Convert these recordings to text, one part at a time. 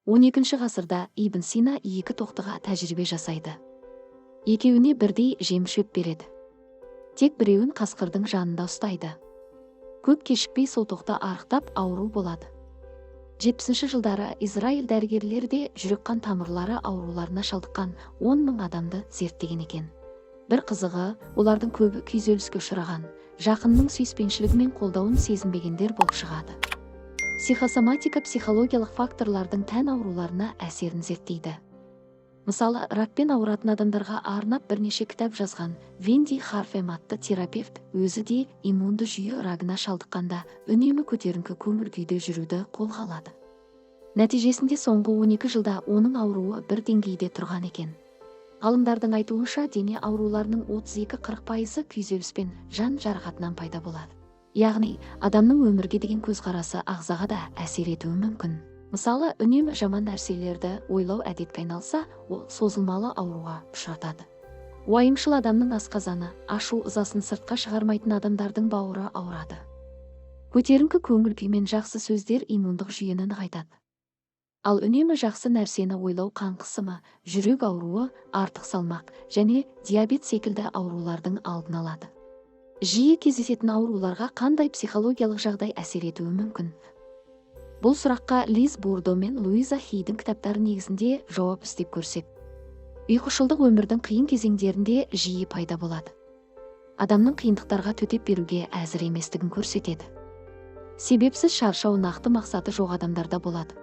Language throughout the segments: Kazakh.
12 ғасырда Ибн Сина екі тоқтыға тәжірибе жасайды. Екеуіне бірдей жем шөп береді. Тек біреуін қасқырдың жанында ұстайды. Көп кешікпей сол тоқты арықтап, ауру болады. 70-жылдары Израиль дәрігерлері де жүрек-қан тамырлары ауруларына шалдыққан 10 мың адамды зерттеген екен. Бір қызығы, олардың көбі күйзеліске ұшыраған, жақынның сүйіспеншілігі мен қолдауын сезінбегендер болып шығады. Психосоматика психологиялық факторлардың тән ауруларына әсерін зерттейді. Мысалы, ракпен ауыратын адамдарға арнап бірнеше кітап жазған Венди Харфем атты терапевт өзі де иммунды жүйе рагына шалдыққанда үнемі көтеріңкі көңіл күйде жүруді қолға алады. Нәтижесінде соңғы 12 жылда оның ауруы бір деңгейде тұрған екен. Ғалымдардың айтуынша, дене ауруларының 32-40 пайызы күйзеліс пен жан жарақатынан пайда болады. Яғни, адамның өмірге деген көзқарасы ағзаға да әсер етуі мүмкін. Мысалы, үнемі жаман нәрселерді ойлау әдетке айналса, ол созылмалы ауруға ұшыратады. Уайымшыл адамның асқазаны, ашу ызасын сыртқа шығармайтын адамдардың бауыры ауырады. Көтеріңкі көңіл күй мен жақсы сөздер иммундық жүйені нығайтады. Ал үнемі жақсы нәрсені ойлау қан қысымы, жүрек ауруы, артық салмақ және диабет секілді аурулардың алдын алады. Жиі кездесетін ауруларға қандай психологиялық жағдай әсер етуі мүмкін? Бұл сұраққа Лиз Бурдо мен Луиза Хейдің кітаптары негізінде жауап іздеп көрсек. Ұйқышылдық өмірдің қиын кезеңдерінде жиі пайда болады. Адамның қиындықтарға төтеп беруге әзір еместігін көрсетеді. Себепсіз шаршау нақты мақсаты жоқ адамдарда болады.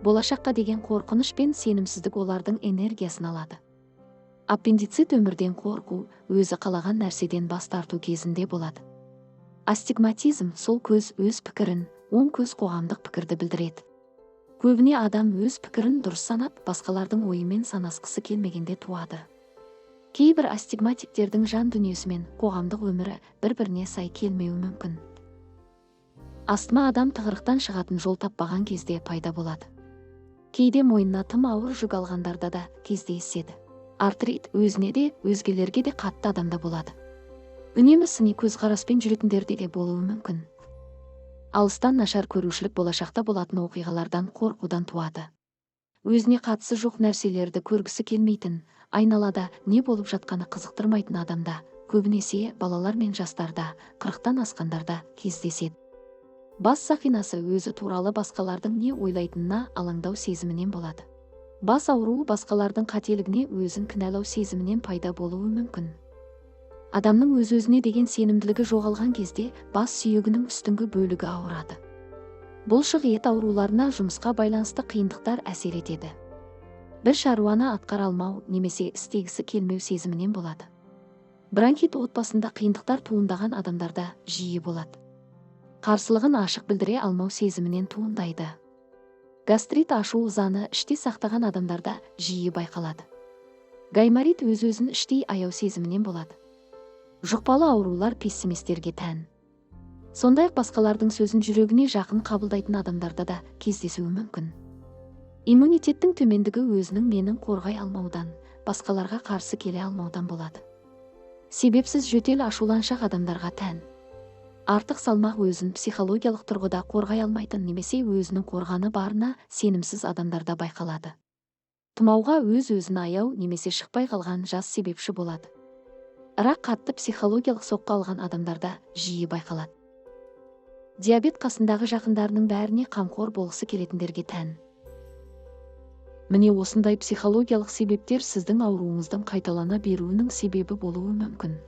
Болашаққа деген қорқыныш пен сенімсіздік олардың энергиясын алады. Аппендицит өмірден қорқу, өзі қалаған нәрседен бас тарту кезінде болады. Астигматизм сол көз өз пікірін, оң көз қоғамдық пікірді білдіреді. Көбіне адам өз пікірін дұрыс санап, басқалардың ойымен санасқысы келмегенде туады. Кейбір астигматиктердің жан дүниесі мен қоғамдық өмірі бір-біріне сай келмеуі мүмкін. Астма адам тығырықтан шығатын жол таппаған кезде пайда болады. Кейде мойнына тым ауыр жүк алғандарда да кездеседі. Артрит өзіне де, өзгелерге де қатты адамда болады. Үнемі сыни көзқараспен жүретіндерде де болуы мүмкін. Алыстан нашар көрушілік болашақта болатын оқиғалардан қорқудан туады. Өзіне қатысы жоқ нәрселерді көргісі келмейтін, айналада не болып жатқаны қызықтырмайтын адамда, көбінесе балалар мен жастарда, 40-тан асқандарда кездеседі. Бас сақинасы өзі туралы басқалардың не ойлайтынына алаңдау сезімінен болады. Бас ауруы басқалардың қателігіне өзін кінәлау сезімінен пайда болуы мүмкін. Адамның өз-өзіне деген сенімділігі жоғалған кезде бас сүйегінің үстіңгі бөлігі ауырады. Бұлшық ет ауруларына жұмысқа байланысты қиындықтар әсер етеді. Бір шаруаны атқара алмау немесе істегісі келмеу сезімінен болады. Бронхит отбасында қиындықтар туындаған адамдарда жиі болады. Қарсылығын ашық білдіре алмау сезімінен туындайды. Гастрит ашу ызаны іште сақтаған адамдарда жиі байқалады. Гайморит өз-өзін іштей аяу сезімінен болады. Жұқпалы аурулар пессимистерге тән. Сондай-ақ басқалардың сөзін жүрегіне жақын қабылдайтын адамдарда да кездесуі мүмкін. Иммунитеттің төмендігі өзінің менін қорғай алмаудан, басқаларға қарсы келе алмаудан болады. Себепсіз жөтел ашуланшақ адамдарға тән. Артық салмақ өзін психологиялық тұрғыда қорғай алмайтын немесе өзінің қорғаны барына сенімсіз адамдарда байқалады. Тұмауға өз-өзін аяу немесе шықпай қалған жас себепші болады. Рак қатты психологиялық соққы алған адамдарда жиі байқалады. Диабет қасындағы жақындарының бәріне қамқор болғысы келетіндерге тән. Міне, осындай психологиялық себептер сіздің ауруыңыздың қайталана беруінің себебі болуы мүмкін.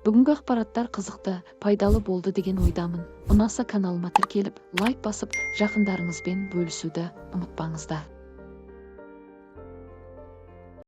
Бүгінгі ақпараттар қызықты, пайдалы болды деген ойдамын. Ұнаса, каналыма тіркеліп, лайк басып, жақындарыңызбен бөлісуді ұмытпаңыздар.